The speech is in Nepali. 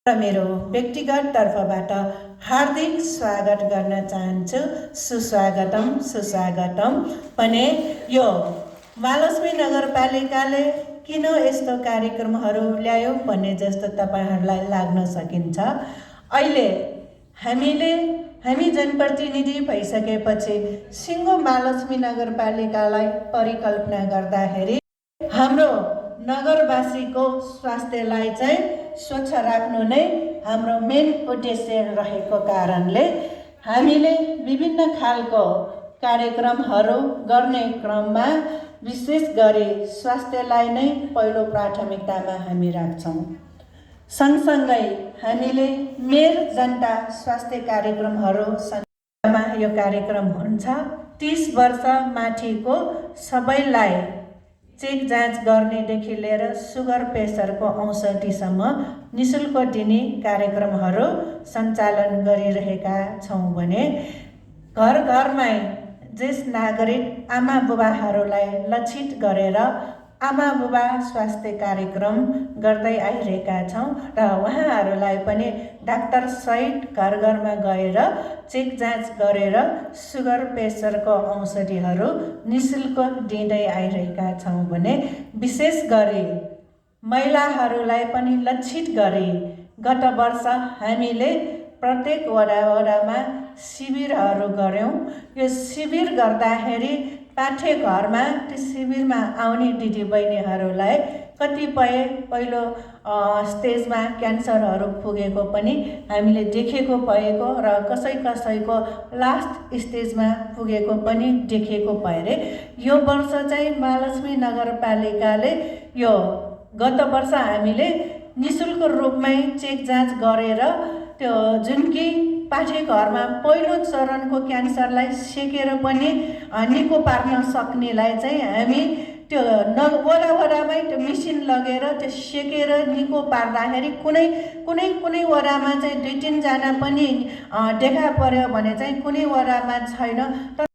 र मेरो व्यक्तिगत तर्फबाट हार्दिक स्वागत गर्न चाहन्छु। सुस्वागतम भने यो महालक्ष्मी नगरपालिकाले किन यस्तो कार्यक्रमहरू ल्यायो भन्ने जस्तो तपाईहरुलाई लाग्न सकिन्छ। अहिले हामी जनप्रतिनिधि भइसकेपछि सिङ्गो महालक्ष्मी नगरपालिकालाई परिकल्पना गर्दाखेरि हाम्रो नगरवासीको स्वास्थ्यलाई चाहिँ स्वच्छ राख्नु नै हाम्रो मेन उद्देश्य रहेको कारणले हामीले विभिन्न खालको कार्यक्रमहरू गर्ने क्रममा विशेष गरी स्वास्थ्यलाई नै पहिलो प्राथमिकतामा हामी राख्छौँ। सँगसँगै हामीले मेयर जनता स्वास्थ्य कार्यक्रमहरू सङ्ख्यामा यो कार्यक्रम हुन्छ। 30 वर्ष माथिको सबैलाई चेक जाँच गर्नेदेखि लिएर सुगर प्रेसरको औषधिसम्म निशुल्क दिने कार्यक्रमहरू सञ्चालन गरिरहेका छौँ भने घर घरमै ज्येष्ठ नागरिक आमा बुबाहरूलाई लक्षित गरेर आमा बुबा स्वास्थ्य कार्यक्रम गर्दै आइरहेका छौँ र उहाँहरूलाई पनि डाक्टर सहित घर घरमा गएर चेक जाँच गरेर सुगर प्रेसरको औषधिहरू निशुल्क दिँदै आइरहेका छौँ भने विशेष गरी महिलाहरूलाई पनि लक्षित गरी गत वर्ष हामीले प्रत्येक वडामा शिविरहरू गऱ्यौँ। यो शिविर गर्दाखेरि पाठेघरमा त्यो शिविरमा आउने दिदीबहिनीहरूलाई कतिपय पहिलो स्टेजमा क्यान्सरहरू पुगेको पनि हामीले देखेको भएको र कसैको लास्ट स्टेजमा पुगेको पनि देखेको भएर यो वर्ष चाहिँ महालक्ष्मी नगरपालिकाले यो गत वर्ष हामीले निशुल्क रूपमै चेक जाँच गरेर त्यो जुन कि पाठेघरमा पहिलो चरणको क्यान्सरलाई सेकेर पनि निको पार्न सक्नेलाई चाहिँ हामी त्यो वडामै त्यो मेसिन लगेर त्यो सेकेर निको पार्दाखेरि कुनै वडामा चाहिँ 2-3 जना पनि देखा पर्यो भने चाहिँ कुनै वडामा छैन।